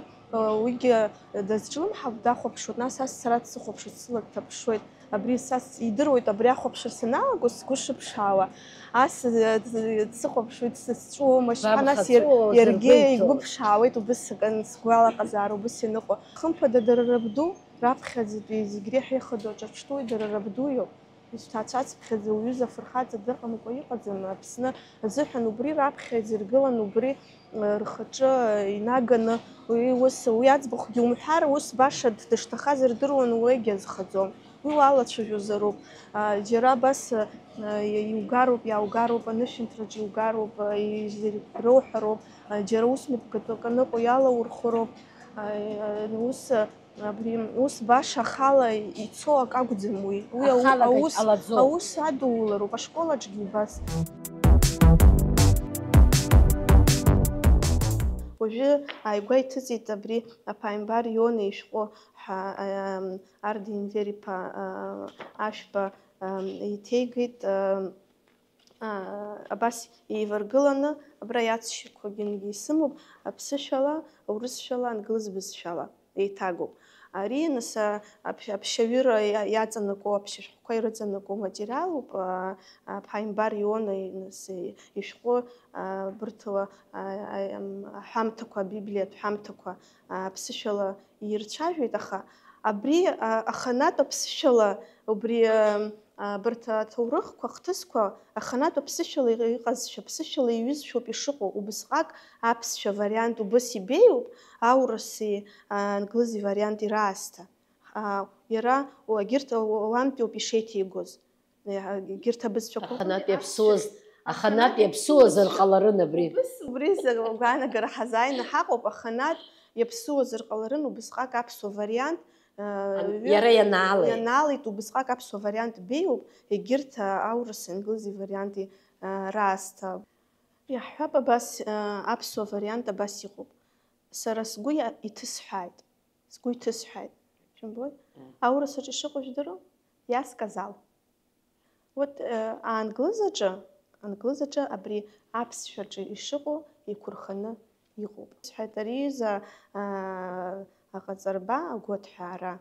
уигьы дазҿлымҳауп, дахәаԥшуеит, нас ас сара дсыхәаԥшуеит, сыла дҭаԥшуеит. Абри са с-, идыруеит, абри ахәаԥшра саналаго, сгәы шыԥшаауа. Ас, э, д-, дсыхәаԥшуеит, сы-, сҵәуома, шьҭа нас иар-, иаргьы игәы ԥшаауеит, убыс акын сгәалаҟазаара, убыс ианыҟоу. Хымԥада, дара рабду, раԥхьаӡатәи зегь реиҳа ихадоу аҿырԥштәуи дара рабду иоуп. Изҭаацәацыԥхьаӡа уҩыза афырхаҵа дыҟамкәа иҟаӡам, Аԥсны азыҳәан убри раԥхьа изыргылан, убри, э, рхаҿы инаганы, уи ус, уи аӡбахәгьы умҳәар, ус баша дышҭахаз рдыруан, уигьы азхаӡом. Уи уалацәажәозароуп. А, џьара абас, э, иугароуп, иааугароуп, анышәынҭраҿ иугароуп, э, изеи-, роуҳәароуп, э, џьара ус мҩаԥгатәык аныҟоу иалаурхәыроуп, э, ус, э, Абри ус баша ахала ицо акы акәӡам уи. Уи ау-, Ахала аус, ҟалаӡом. Аус адуулароуп, ашколаҿгьы убас. Уажәы ааигәа иҭыҵит абри аԥааимбар Иона ишәҟәы ҳәа, ам, Ардин Вер-иԥа, а, Ашәба, ам, иҭеигеит, ам, аа, абас еиваргыланы, абра иаҵшьақәагьы исымоуп, аԥсышәала, аурысшәала, англыз бызшәала еиҭагоуп. Ари, нас, а, аԥ-, аԥшьаҩыра иа-, иаҵанакуа, аԥшьашәҟәқәа ирыҵанакуа материалуп, а, аԥааимбар Иона, нас, ишәҟәы, а, бырҭала, а, а, ам, аҳәамҭақәа, абиблиатә ҳәамҭақәа, а, аԥсышәала ирцәажәеит, аха абри, а, аханатә аԥсышәала убри, а, Абарҭ аҭоурыхқәа, ахҭысқәа аханатә аԥсышәала иҟазшәа, аԥсышәала иҩызшәоуп ишыҟоу, убысҟак аԥсшәа вариант убыс ибеиоуп, аурыси, а, англызи варианти раасҭа. А, иара, о, егьырҭ, о, уантәи ауп ишеиҭеигоз. Е, егьырҭ абызшәақәа. Аханатә иаԥсуаз, аханатә иаԥсуазар ҟаларын абри. Убыс, убри зы-, гәаанагара ҳазааины ҳаҟоуп, аханатә иаԥсуазар ҟаларын убысҟак аԥсуа вариант, Ан-, ҩы-, иара ианаалеит. Ианаалеит, убысҟак аԥсуа вариант беиоуп, егьырҭ, а, аурыс, англызи варианти, а, раасҭа. Иаҳҳәап, абас, а, аԥсуа вариант абас иҟоуп. Сара сгәы иа-, иҭысҳәааит. Сгәы иҭысҳәааит. Шәымбои? Мм. Аурыс аҿы ишыҟоу жәдыруоу? Я сказал. Вот, э, аанглызаҿы, англызаҿы абри аԥсшәаҿы ишыҟоу еиқәырханы иҟоуп. Сҳәеит, ари иҩыза, аа, аҟаҵарба, агәаҭҳәаара,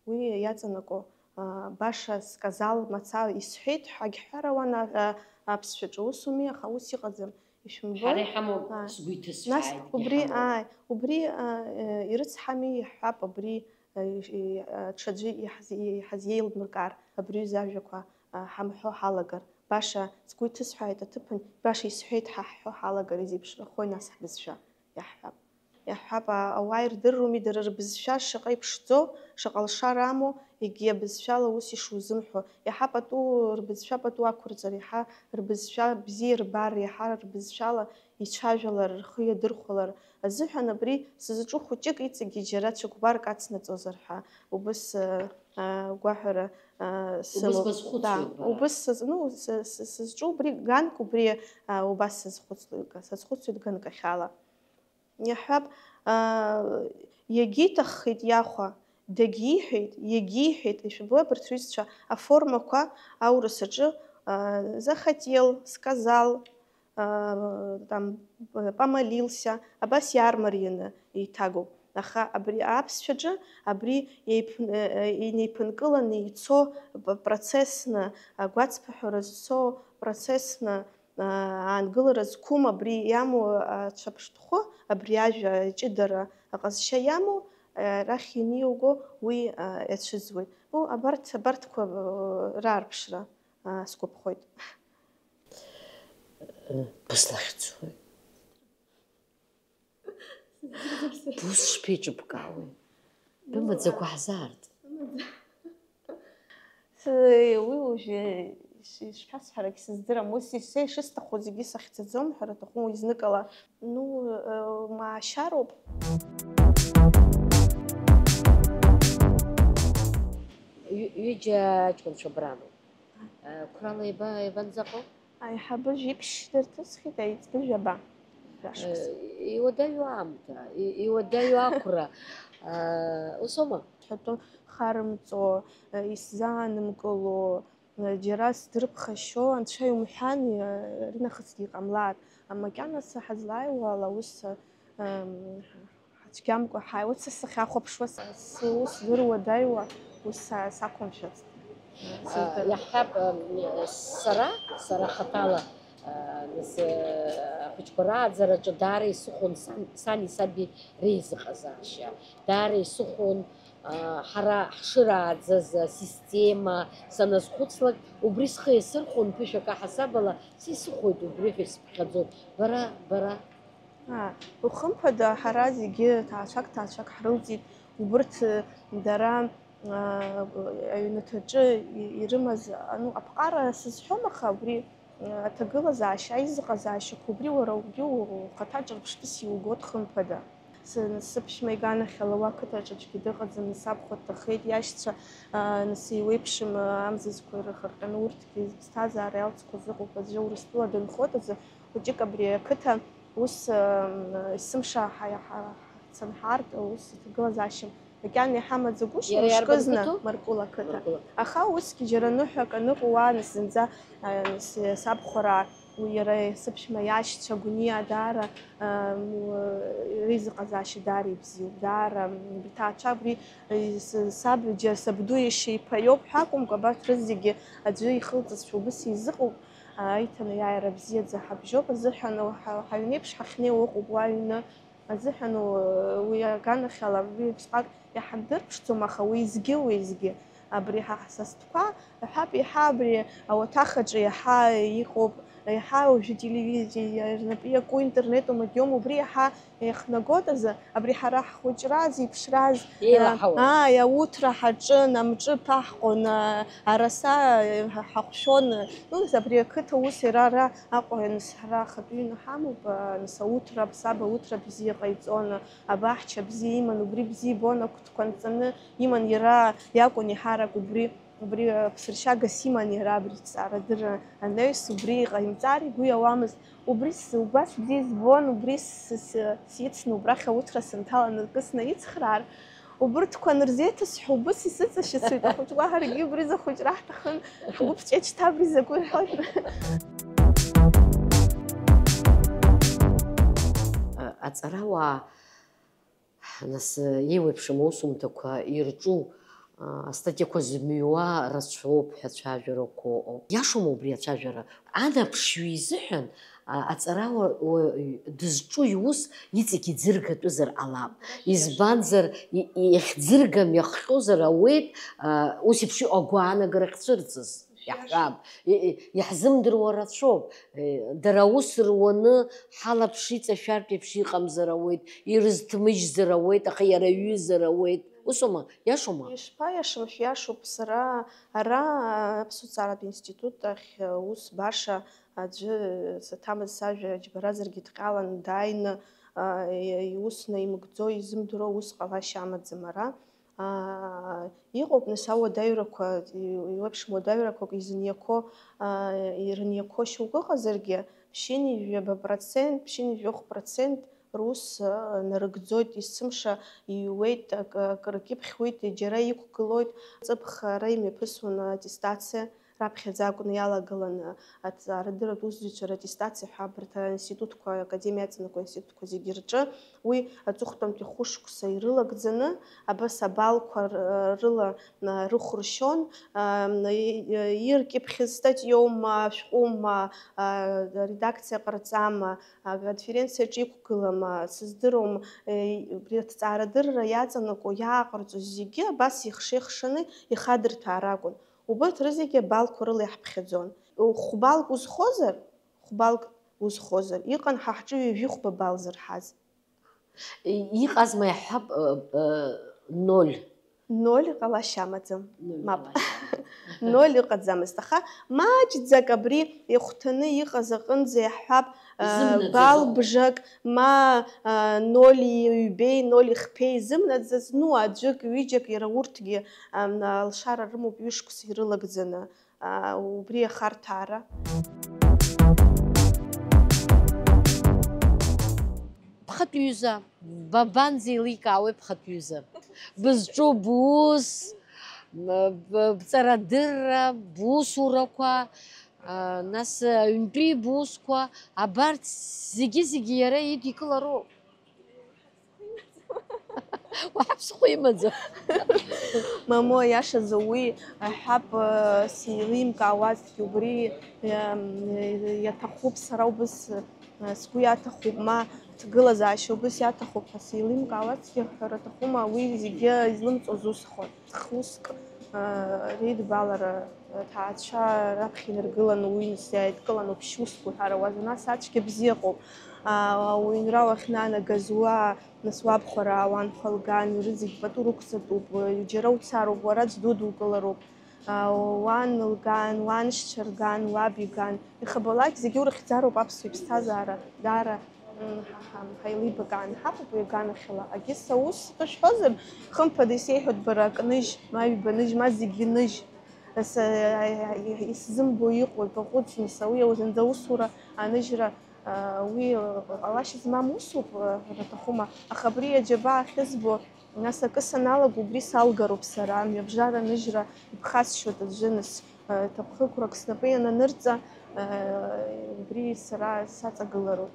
уи иаҵанакуа, аа, баша сказал мацала исҳәеит ҳәа агьҳәар ауан, а, а, аԥсшәаҿы усуми, аха ус иҟаӡам, ишәымбои? Ҳара иҳамоу, аа, сгәы иҭысҳәааит, нас убри, иҳамоу. Ааи, убри, а, э, ирыцҳами, иаҳҳәап, абри, э, иш-, и-, а, ҽаӡәы иҳаз-, иҳазеилмыркаар, абри аҩыза ажәақәа, а, ҳамҳәо ҳалагар. Баша сгәы иҭысҳәааит аҭыԥан, баша исҳәеит ҳәа ҳҳәо ҳалагар, изеиԥшрахои нас ҳбызшәа, иаҳҳәап. Иаҳҳәап, а-, ауаа ирдыруами дара рбызшәа шаҟа иԥшӡоу, шаҟа лшара амоу, егьи абызшәала ус ишузымҳәо. Иаҳа пату, рбызшәа пату ақәырҵар, иаҳа рбызшәа бзиа рбар, иаҳа рбызшәала ицәажәалар, рхы иадырхәалар азыҳәан абри сызҿу хәыҷык иҵегьы џьара цәыкәбарк ацнаҵозар ҳәа убыс, а, а, гәаҳәара, а, сымоуп. Убыс базхәыцуеит, да, бара. Убыс сыз-, ну, сы-, сы-, сызҿу убри ганк, убри, а, убас сазхәыцлоит, сазхәыцуеит ганкахьала. Иаҳҳәап, а, иагьиҭаххеит иахәа, дагьиҳәеит, иагьиҳәеит, ишәбо абарҭ рҩызцәа аформақәа аурыс аҿы, а, захотел, сказал, а, там, помолился, абас иаармарианы еиҭагоуп. Аха абри аԥсшәаҿы абри еиԥ-, э, э, инеиԥынкыланы ицо п-, процессны, агәацԥыҳәара зцо процессны, аа, аангылара зқәым абри иамоу ацәаԥштәхәы, абри ажәа ҷыдара аҟазшьа иамоу, арахь ианиоуго уи, аа, иацәыӡуеит. Ну, абарҭ, абарҭқәа, аа, раарԥшра, аа, сгәаԥхоит. Быслахьӡуи? Бус шԥеиҿыбкаауеи? Бымаӡақәа ҳзаарт. Уи уажәы ишԥасҳәарагь сыздырам. Ус са ишысҭаху зегьы сахьӡаӡом, ҳәара аҭахым, уи зныкала. Ну, э, маашьароуп. Ҩыџьа аҷкәынцәа брамоуп. Қәрала еиба-, еибанӡаҟоу? Аиҳабы жәиԥшь дырҭысхит, аиҵбы жәаба. Жәашықәса. Иуадаҩу аамҭа, и-, иуадаҩу ақәра. Усоума? Ҳәатәы харымҵо, исзаанымкыло, џьара сдырԥхашьо, анцәа иумҳәан, аринахысгьы иҟамлааит. Макьана саҳазлааиуа ала ус, ам, ҳацәгьамкәа ҳааиуеит, са сахьахәаԥшуа, са сус здыруадаҩуа ус са-, сақәымшәацт. А, Сыздыр- иаҳҳәап, ам, сара, сара хаҭала, а, нас, а, ахәыҷқәа рааӡараҿы даара исыхон сан, сани саби реизыҟазаашьа. Даара исыхон, а, ҳара ҳшырааӡаз асистема саназхәыцлак, убри схы иасырхәон, ԥышәак аҳасабала, са исыхәоит убри ҳәа исыԥхьаӡон. Бара, бара. Аа, ухымԥада, ҳара зегьы ҭаацәак-ҭаацәак ҳрылҵит, убырҭ, дара, аа, аҩнаҭаҿы и-, ирымаз, ану, аԥҟара сызҳәом, аха убри, аа, аҭагылазаашьа, аизыҟазаашьақәа, убри уара угьы у-, ухаҭа ҿырԥштәыс иугоит, хымԥада. Сы-, сыԥшәма иганахьала уа ақыҭаҿ аӡәгьы дыҟаӡам, нас абхәа дҭахеит, иашьцәа, аа, нас еиуеиԥшым, аа, амзызқәа ирыхырҟьаны, урҭгьы зыԥсҭазаара иалҵқәаз ыҟоуп, аӡәы Урыстәыла дынхоит азы, хәыҷык абри ақыҭа ус, м, есымша ҳа-, ҳа-, ҳцаны ҳаарту ус иҭагылазаашьам. Макьана иҳамаӡагәышьам, Иара иарбан мышкызны қыҭоу? Маркула ақыҭа. Маркула. Аха усгьы џьара ныҳәак аныҟоу уа, нас зынӡа, а, нас сабхәараа, уи иара сыԥшәма иашьцәа Гәыниа даара, а, м, реизыҟазаашьа даара ибзиоуп, даара, м, абри ҭаацәа абри, э, с-, саб џьа-, сабду иашьа иԥа иоуп ҳәа акәымкәа, абарҭ рызегьы аӡәы ихылҵызшәа убыс изыҟоуп, а, аиҭанеиааира бзиаӡа ҳабжьоуп азыҳәан, ҳа-, ҳаҩнеиԥш ҳахьнеиуа ыҟоуп уа аҩны. Азыҳәан у-, уи аганахьала, уи убысҟак иҳандырԥшӡом, аха уеизгьы, уеизгьы абри ҳа ҳсасдқәа, иаҳҳәап, иаҳа абри ауаҭах аҿы иаҳа иҟоуп, иаҳа уажәы телевидение рнапы иаку, интернет умадиом, убри иаҳа еихнагоит азы, абри ҳара ҳхәыҷра зеиԥшраз, Еилаҳауаз. Ааи, ауҭра ҳаҿын, амҿы ԥаҳҟон, а, араса, а, ҳа-, ҳахәшәон, ну, абри ақыҭа ус иара ара Аҟәа, нас, ҳара ахатәы ҩны ҳамоуп, а, нас, ауҭра, саб ауҭра бзиа ҟаиҵон, абаҳча бзиа иман, убри бзиа ибон, ақәҭқәа нҵаны иман, иара иакәын еиҳарак убри, убри, а, ԥсыршьагас иман иара абри зҵаарадырра анаҩс, убри иҟаимҵар игәы иауамызт. Убри с-, убас бзиа избон, убри с-, с-, сицны убрахь ауҭра сынҭалан акы снаицхраар, убырҭқәа анырзеиҭасҳәо, убыс исыҵашьыцуеит ахәыҷқәа, ҳаргьы убри зы хәыҷра ҳҭахын, ҳгәы ԥҵәеит, шьҭа абри закәи рҳәоит. Аҵарауаа, нас, еиуеиԥшым аусумҭақәа ирҿу, а, астатиақәа зымҩуа рацәоуп ҳәа ацәажәарақәа ыҟоуп. Иашоума убри ацәажәара? Анаԥшҩы изыҳәан, а, аҵарауаҩ дызҿу иус иҵегь иӡыргатәызар ҟалап. Избанзар, и-, и-, иахьӡыргам иахҟьозар ауеит, а, ус еиԥш иҟоу агәаанагара ахьцәырҵыз. Иаҳҳәап, и-, и-, иаҳзымдыруа рацәоуп. Е, дара аус руаны ҳалаԥш иҵашәартә еиԥш иҟамзар ауеит, ирызҭмыжьзар ауеит, аха иара иҩызар ауеит. Усоума? Иашоума? Ишԥаиашам, шәиашоуп, сара ара Аԥсуа ҭҵааратә институт ахь ус баша аӡәы саҭамыз сажәа џьбаразаргьы дҟьалан дааины, а, и-, иус наимгӡо изымдыруа ус ҟалашьа амаӡам ара. Аа, иҟоуп, нас, ауадаҩрақәа, и-, иуеиԥшым уадаҩрақәак изыниақәо, аа, ирыниақәо шьоукы ыҟазаргьы, ԥшьынҩажәаба процент, ԥшьынҩажәохә процент рус, аа, нарыгӡоит, есымша иҩуеит, акы, акы ркьыԥхьуеит, џьара иқәгылоит, ҵыԥх ара имҩаԥысуан аттестациа. Раԥхьаӡа акәны иалагыланы аҭҵаарадырратә усзуҩцәа раттестациа ҳәа абарҭ аинститутқәа, академиа иаҵанакуа аинститутқәа зегьы рҿы уи аҵыхәтәантәи хәышықәса ирылагӡаны, абас абалқәа р-, рыла, а, рыхәыршьон, а, и-, и-, иркьыԥхьыз статиоума, шәҟәума, а, редакциа ҟарҵама, а, конференциаҿы иқәгылама, сыздыруам, е, убри аҭҵаарадырра иаҵанакуа иааҟарҵоз зегьы абас ихшеихшаны ихадырҭәаар акәын. Убырҭ рызегьы абалқәа рыла иаҳԥхьаӡон. Хәбалк узхозар, хәбалк узхозар, иҟан ҳа ҳҿы ҩажәихәба бал зырҳаз. И-, иҟазма иаҳҳәап, э, э, ноль? Ноль ҟалашьа амаӡам. Ноль Мап. Ҟалашьа. Ноль ыҟаӡамызт, аха маҷӡак абри ихәҭаны иҟаз аҟынӡа иаҳҳәап, а, Изымнаӡаӡо. Балбжак, ма, а, ноль ҩбеи, ноль хԥеи изымнаӡаз, ну, аӡәык, ҩыџьак, иара урҭгьы, ам, алшара рымоуп ҩышықәса ирылагӡаны, а, убри ахарҭәаара. Ԥхатәҩыза, бабанӡеиликаауеи ԥхатәҩыза? Бызҿу бус, м, б-, бҵарадырра, бусурақәа, а, нас, аҩнтәи бусқәа, абарҭ зегьы-зегьы иара идикылароуп. Уаҳа ԥсыхәа имаӡам. Мамоу, иашазы уи, аҳәап, э, сеилимкаауазҭгьы убри, э, иаҭахуп, сара убыс, э, сгәы иаҭахуп, ма ҭгылазаашьа убыс иаҭахуп ҳәа сеилимкаауазҭгьы, ҳәара аҭахума, уи зегьы излымҵуаз усхон. Хуск, э, реидбалара, э, ҭаацәа раԥхьа инаргыланы уи нас иааидкыланы уԥшь усқәа уҳәарауазар, нас ацәгьа бзиаҟоуп. А, ауаҩынрал ахьнанагаз уа, нас уабхәараа, уанхәа лган, рызегь пату рықәҵатәуп, џьара уцароуп, уара аӡә дудукылароуп. А, уан лган, уаншьцәа рган, уаб иган. Ихабалак зегьы урыхьӡароуп аԥсуа иԥсҭазаара, даара, м, ҳа, ҳа, ҳаилибакааны ҳаҟоуп уи аганахьала. Агьыс аус атәы шәҳәозар, хымԥада исеиҳәоит бара акы ныжь, ма ҩба ныжь, ма зегьы ныжь. Ес-, исзымбо иҟоуп, баҟәыҵ, нас, уи зынӡа аусура аныжьра, уи ҟалашьа змам усуп, ҳәара аҭахума, аха абри аџьабаа ахьызбо, нас акы саналага, убри салгароуп сара, амҩабжара аныжьра иԥхасшьоит аӡәы, нас, ҭакԥхықәрак снапы иананырҵа, убри сара саҵагылароуп.